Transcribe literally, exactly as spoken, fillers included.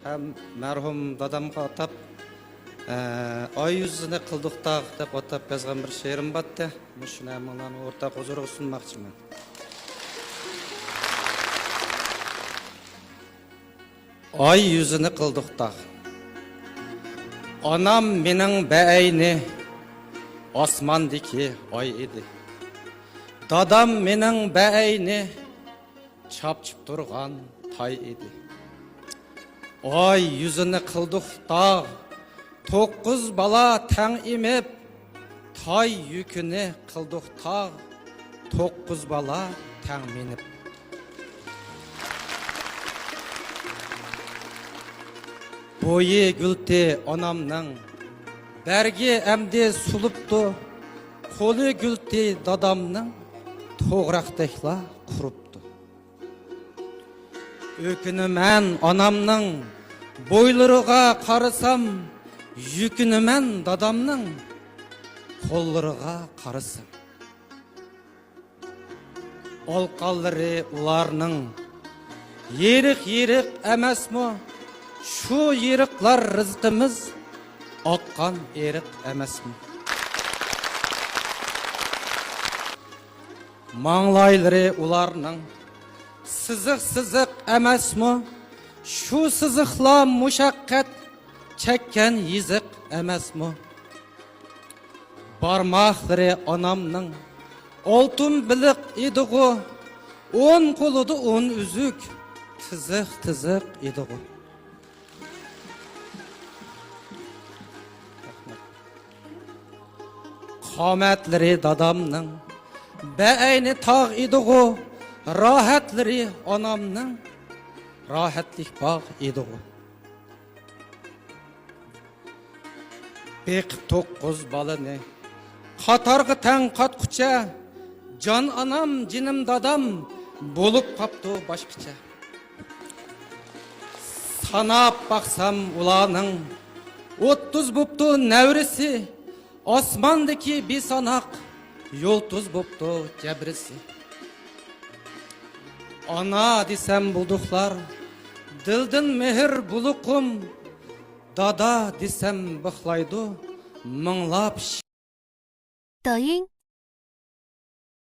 ھەم مەرھۇم دادامغا ئاتاپ، ئە، ئاي يۈزىنى قىلدۇق تاغ دەپ ئاتاپ يازغان بىر شېئىرىم بارتتى. مۇشۇنى ھەممىڭلارنىڭ ئورتاق ھۇزۇرىغا سۇنماقچىمەن. ئاي يۈزىنى قىلدۇق تاغ. ئانام مېنىڭ بەئەينى ئاسماندىكى ئاي ئىدى. دادام مېنىڭ بەئەينى چاپچىپ تۇرغان تاي ئىدى. ئاي يۈزىنى قىلدۇق تاغ، توققۇز بالا تەڭ ئېمىپ، تاي يۈكىنى قىلدۇق تاغ، توققۇز بالا تەڭ مىنىپ. بويى گۈلتى ئانامنىڭ، بەرگى ئەمدى سۇلۇپتۇ، قولى گۈلتى دادامنىڭ، توغراقتەكلا قۇرۇپتۇ. ئۆكۈنىمەن ئانامنىڭ بويلىرىغا قارىسام، يۈكۈنىمەن دادامنىڭ قوللىرىغا قارىسام. ئالقانلىرى ئۇلارنىڭ يېرىق-يېرىق ئەمەسمۇ؟ شۇ يېرىقلار رىزقىمىز، ئاققان ئېرىق ئەمەسمۇ؟ ماڭلايلىرى ئۇلارنىڭ سىزىق-سىزىق ئەمەسمۇ؟ شۇ سىزىقلا مۇشەققەت چەككەن يېزىق ئەمەسمۇ؟ بارماقلىرى ئانامنىڭ ئالتۇن بېلىق ئىدىغۇ، ئون قولىدا ئون ئۈزۈك تىزىق-تىزىق ئىدىغۇ. قامەتلىرى دادامنىڭ بەئەينى تاغ ئىدىغۇ، راھەتلىرى ئانامنىڭ راھەتلىك باغ ئىدىغۇ. بېقىپ توققۇز بالىنى قاتارغا تەڭ قاتقۇچە، جان ئانام، جېنىم دادام بولۇپ قاپتۇ باشقىچە. ساناپ باقسام ئۇلارنىڭ ئوتتۇز بوپتۇ نەۋرىسى، ئاسماندىكى بىساناق يۇلتۇز بوپتۇ جەبرىسى. ئانا دېسەم بۇلدۇقلار دىلدىن مېھىر بۇلىقىم، دادا دېسەم بىخلايدۇ مىڭلاپ شى- 抖音